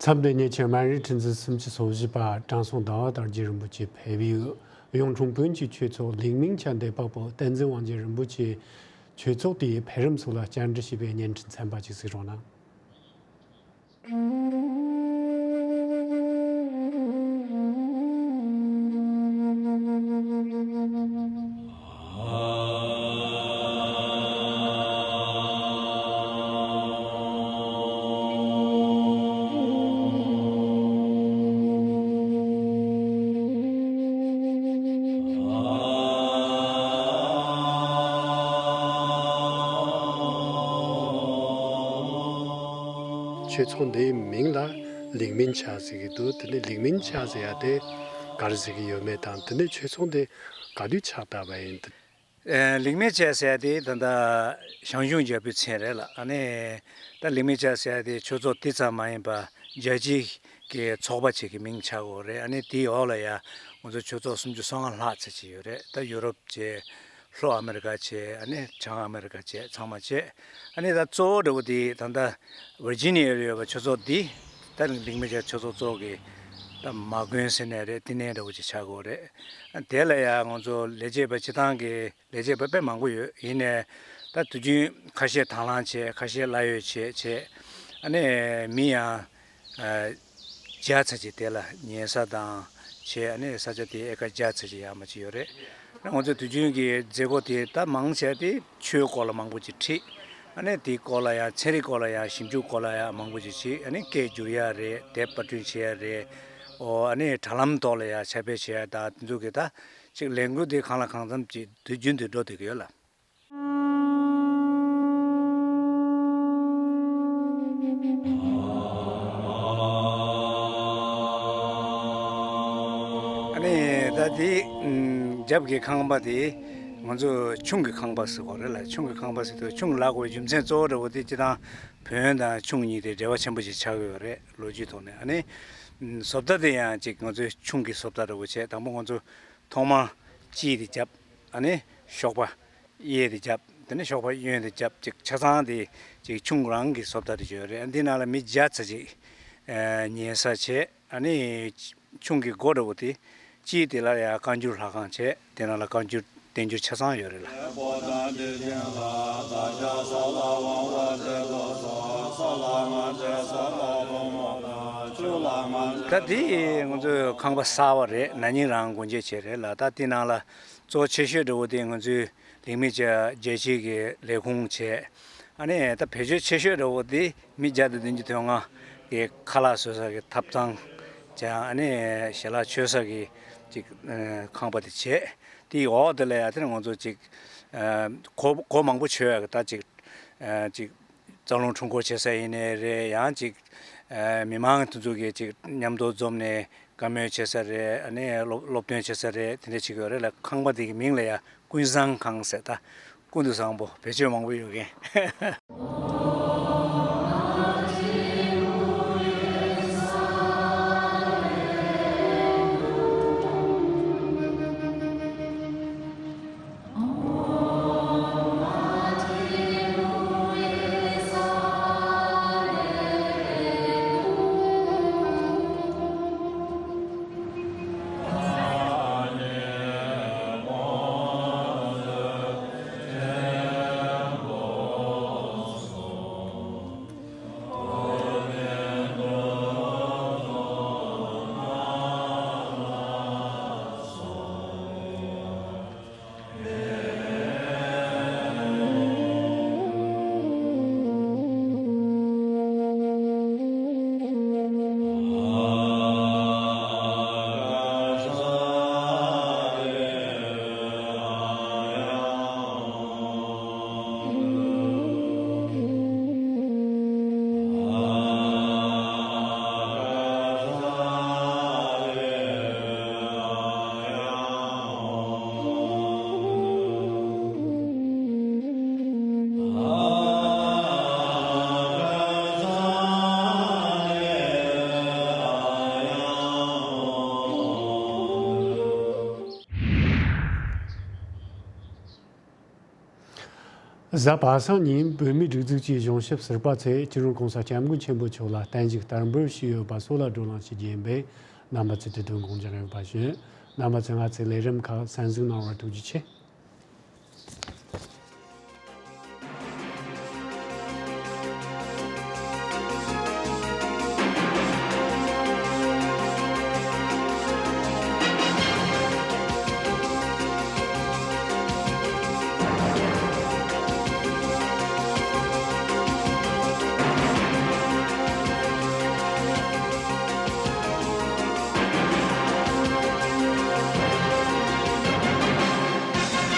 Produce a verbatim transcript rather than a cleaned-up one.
མཚམས་འདི་ཉིད་ཀྱི་སྨན་རིའི་ཁྲི་འཛིན་སུམ་ཅུ་སོ་བཞི་པ་དྲང་སྲོང་ཟླ་བ་དར་རྒྱས་རིན་པོ་ཆེ་ཕེབས་ཡོད། གཡུང་དྲུང་བོན་གྱི་ཆོས་ཚོགས་ལིག་མིང་ཆ་འདི་དཔལ་བོ་བསྟན་འཛིན་དབང་རྒྱལ་རིན་པོ་ཆེའི་ཆོས་ཚོགས་དེའི་འཕེལ་རིམ་སོགས་ལ་བཅར་འདྲི་བྱས་པའི་བརྙན་འཕྲིན་ཚན་པ་ཅིག་གཟིགས་རོགས་གནང་། ཆོས་ཚོགས་འདིའི་མིང་ལ་ལིག་མིན་ཆ་ཟེར་གྱི་འདུག་དེ་ནས་ལིག་མིན་ཆ་ཟེར་ཡ་དེ་ག་རེ་ཟེར་གྱི་ཡོད་མེད་དང་དེ་ནས་ཆོས་ཚོགས་འདི་ག་དུས་ཕྱག་བཏབ་པ་ཡིན། ཨེ། ལིག་མིན་ཆ་ཟེར་ཡ་དེ་ད་ལྟ་ཞང་ཞུང་རྒྱལ་པོའི་མཚན་རེད་ལ། ཨ་ནི་ད་ལིག་མིན་ཆ་ཟེར་ཡ་དེ་ཆོས་ཚོགས་དེ་ཙམ་མ་ཡིན་པ་རྒྱལ་སྤྱིའི་གི་ཚོགས་པ་ཅིག་གི་མིང་ཆགས་ཡོད་རེད། ཨ་ནི་དེའི་འོག་ལ་ཡ་ང་ཚོ་ཆོས་ཚོགས་སུམ་ཅུ་སོ་ལྔ་ལྷག་ཙམ་ཅིག་ཡོད་རེད། ད་ཡུ་རོབ་བྱས། ལྷོ་ཨ་མེ་རི་ཀ་བྱས། ཨ་ནི་བྱང་ཨ་མེ་རི་ཀ་བྱས། ཚང་མ་བྱས། ཨ་ནི་ད་གཙོ་བོ་འདྲ་བོ་དེ་ད་ལྟ་ཝར་ཇི་ནི་ཡ་ལ་ཡོད་པ་ཆོས་ཚོགས་འདི་ད་ལིག་མིན་ཆ་ཆོས་ཚོགས་གཙོ་བོ་གི་ད་མ་དགོན་ཟེར་ནའི་རེད། བསྟི་གནས་འདྲ་བོ་ཅིག་ཆགས་ཀྱི་ཡོད་རེད། ཨ། དེ་ལ་ཡ་ང་ཚོ་ལས་བྱེད་པ་སྤྱི་བཏང་གི་ལས་བྱེད་པ་དཔེ་མང་པོ་ཡོད། ཡིན་ནའི་ད་དུས་རྒྱུན་ཁ་ཤས་དང་བླངས་བྱས། ཁ་ཤས་གླ་ཡོད་བྱས་བྱས། ཨ་ནི་མི་ཡང་ཨ་བརྒྱ་ཙམ་ཅིག་དེ་ལ་ཉལ་ས་དང་བྱས། ཨ་ནི་ས་ཆ་དེ་ཨེ་ཀར་བརྒྱ་ཙམ་ཅིག་ཡར་མར་ཅིག་ཡོད་རེད། ང་ཚོ་དུས་རྒྱུན་གྱི་མཛད་སྒོ་དེ་ད་མང་ཆེ་བ་དེ་ཆོས་སྐོར་ལ་མང་པོ་ཅིག་ཁྲིད། ཨ་ནི་དེའི་སྐོར་ལ་ཡང་ཚན་རིག་སྐོར་ལ་ཡང་ཞིབ་འཇུག་སྐོར་ལ་ཡང་མང་པོ་ཅིག་བྱེད། ཨ་ནི་སྐད་བསྒྱུར་ཡ་རེད། དེབ་པར་སྐྲུན་བྱེད་ཡ་རེད། ཨོ། ཨ་ནི་དྲ་ལམ་ཐོག་ལ་ཡང་ཁྱབ་སྤེལ་བྱེད་ཡ་དང་དེ་ཚོ་གི་ད་ཅིག་ལས་འགུལ་དེ་གང་ལ་གང་འཚམ་ཅིག་དུས་རྒྱུན་དུ་འགྲོ་བསྡད་ཀྱི་ཡོད་ལ། ཨ་ནི་ད་དེ་ཨམ་རྒྱབ་ཀྱི་ཁང་པ་དེ་ང་ཚོ་ཁྱུང་གི་ཁང་པ་ཟེར་གྱི་ཡོད་རེད་ལ། ཁྱུང་གི་ཁང་པ་ཟེར་དུས་ཁྱུང་ལབ་དགོས་པའི་རྒྱུ་མཚན་གཙོ་བོ་འདྲ་བོ་དེ་སྤྱིར་བཏང་བོན་དང་ཁྱུང་གཉིས་དེ་འབྲེལ་བ་ཆེན་པོ་ཞིག་ཆགས་ཀྱི་ཡོད་རེད། ལོ་རྒྱུས་ཐོག་ནས། ཨ་ནི་ཨམ་བཟོ་ལྟ་དེ་ཡང་ཅིག་ང་ཚོའི་ཁྱུང་གི་བཟོ་ལྟ་འདྲ་བོ་བྱས། དང་པོ་ང་ཚོ་ཐོག་མར་དཀྱིལ་དེ་བརྒྱབ། ཨ་ནི་གཤོག་པ་གཡས་དེ་བརྒྱབ། དེ་ནས་གཤོག་པ་གཡོན་དེ་བརྒྱབ། ཅིག་ཆ་ཚང་དེ་ཅིག་ཁྱུང་རང་གི་བཟོ་ལྟ་དེ་ཅིག་ཡོད་རེད། འདི་ནང་ལ་མི་བརྒྱ་ཙམ་ཅིག་ཉལ་ས་བྱས། ཨ་ནི་ཁྱུང་གི་སྒོ་འདྲ་བོ་དེ་དཀྱིལ་དེ་ལ་ཡང་བཀའ་འགྱུར་ལྷ་ཁང་བྱས། དེ་ནང་ལ་བཀའ་འགྱུར་བསྟན་འགྱུར་ཆ་ཚང་ཡོད་རེད་ལ། ད་དེ་ང་ཚོའི་ཁང་པ་གསར་པ་རེད། ན་ནིང་རང་སྒོ་འབྱེད་བྱས་རེད་ལ། ད་དེ་ནང་ལ་གཙོ་ཆེ་ཤོས་འདྲ་བོ་དེ་ང་ཚོའི་ལིག་མིན་ཆ་རྒྱལ་སྤྱིའི་གི་ལས་ཁུངས་བྱས། ཨ་ནི་ད་བེད་སྤྱོད་ཆེ་ཤོས་འདྲ་བོ་དེ་མི་བརྒྱ་དང་བདུན་ཅུ་དོན་ལྔ་གི་ཁ་ལག་བཟོ་ས་གི་ཐབ་ཚང་བྱས། ཨ་ནི་ཞལ་ལག་མཆོད་ས་གི་ཅིག་ཨ་ཁང་པ་དེ་བྱས། དེའི་འོག་དེ་ལ་ཡ་དེ་ནས་ང་ཚོ་ཅིག་ཨ་སྒོ་སྒོ་མང་པོ་ཕྱེ་ཡ་གི་ད་ཅིག་ཨ་ཅིག་རྩ་རླུང་འཁྲུངས་སྐོར་བྱེད་ས་ཡིན་ནའི་རེད། ཡང་ཅིག་ཨ་མི་མང་དེ་ཚོ་གི་ཅིག་མཉམ་དུ་འཛོམས་ནས་བཀའ་མོལ་བྱེད་ས་རེད། ཨ་ནི་སློབ་སློབ་སྟོན་བྱེད་ས་རེད། དེ་འདྲ་བྱེད་ཀྱི་ཡོད་རེད་ལ། ཁང་པ་དེ་གི་མིང་ལ་ཡ་ཀུན་བཟང་ཁང་ཟེར། ད་ཀུན་ཏུ་བཟང་པོ། བེད་སྤྱོད་མང་པོ་ཡོད་མཁན། གཟའ་པ་སངས་ཉིན་བོད་མིའི་སྒྲིག་འཛུགས་ཀྱི་གཞུང་ཞབས་ཟུར་པ་ཚོས་སྤྱི་ནོར་༸གོང་ས་༸སྐྱབས་མགོན་ཆེན་པོ་མཆོག་ལ་བརྟན་བཞུགས་བསྟར་འབུལ་ཞུས་ཡོད་པ་སོགས་ལ་བགྲོ་གླེང་ཞུ་རྒྱུ་ཡིན་པས། རྣམ་པ་ཚོས་དེ་དོན་དགོངས་འཇགས་ཡོད་པ་ཞུ། རྣམ་པ་ཚོས་ང་ཚོའི་ལས་རིམ་ཁག་གསན་གཟིགས་གནང་བར་ཐུགས་རྗེ་ཆེ།